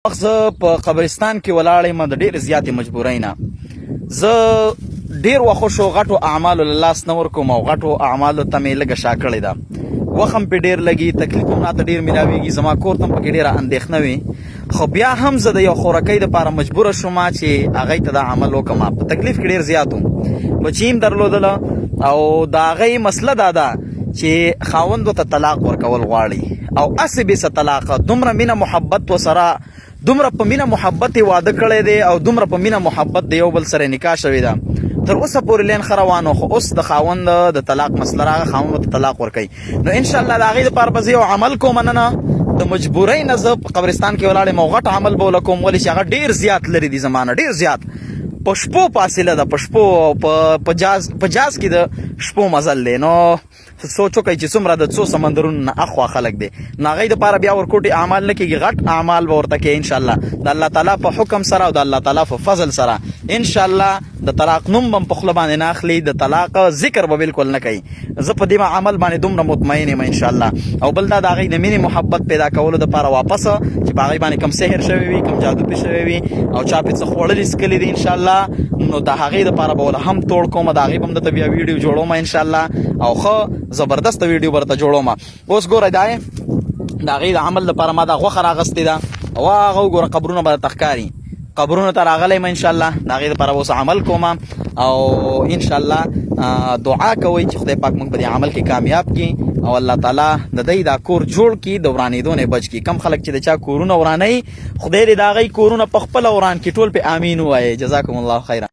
وخت زه په قبرستان کې ولاړ یم د ډېرې زیاتې مجبورۍ نه. زه ډېر وخت وشو غټو اعمالو له لاس نه ورکوم او غټو اعمالو ته مې لږه شا کړې ده. وخت هم پې ډېر لګي، تکلیف هم راته ډېر ملاویږي، زما کور ته هم پکې ډېره اندېښنه وي، خو بیا هم زه د یو خورکۍ دپاره مجبوره شوم چې هغې ته دا عمل وکړم. په تکلیف کې ډېر زیات وم، بچي هم درلودله او د هغې مسله دا ده چې خاوند ورته طلاق ورکول غواړي او هسې بې څه طلاق، دومره مینه محبت ورسره، دومره په مینه محبت یې واده کړی دی او دومره په مینه محبت د یو بل سره نکاح شوې ده، تر اوسه پورې لین ښه روان و، خو اوس د خاوند د طلاق مسله راغله، خاوند ورته طلاق ورکوي. نو ان شاء الله د هغې دپاره به زه یو عمل کوم. نه د مجبورۍ نه زه په قبرستان کې ولاړ یم او غټ عمل به ورله کوم، ولې چې هغه ډېر زیات لرې دي زما نه، ډېر زیات په شپو فاصله ده، په شپو په جاز، په جاز کې د شپو مزل دی. نو سوچ وکړئ چې څومره د څو سمندرونو نه اخوا خلک دي. نو هغوی دپاره بیا ورکوټي اعمال نه کېږي، غټ اعمال به ورته کوي ان شاء الله، د الله تعالی په حکم سره او د الله تعالی په فضل سره. ان شاء الله د طلاق نوم به هم په خوله باندې نه اخلي، د طلاق ذکر به بالکل نه کوي. زه په دې عمل باندې دومره مطمئن یم ان شاء الله. او بل دا د هغوی د مینې محبت پیدا کولو دپاره واپس چې په هغوی باندې کوم سحر شوی وي، کوم جادو پې شوی وي او چا پې څه خوړلي څکلي دي ان شاء الله، نو د هغې دپاره به ورله هم توړ کوم، د هغې به هم درته بیا ویډیو جوړوم ان شاء الله او ښه زبردسته ویډیو به درته جوړوم. اوس ګوره دا د هغې د عمل لپاره ما دا غوښه راغستې ده او هغه وګوره قبرونه به درته ښکاري، قبرونو ته راغلی یم ان شاء الله، د هغې لپاره اوس عمل کوم او ان شاء الله دعا کوئ چې خدای پاک موږ په دې عمل کې کامیاب کړي او الله تعالی د دې دا کور جوړ کړي، د ورانېدو نه بچ کړي. کم خلک چې د چا کورونه ورانوي، خدای دې د هغوی کورونه په خپله وران کړي. ټول پې آمین ووایئ. جزاکم الله خیرا.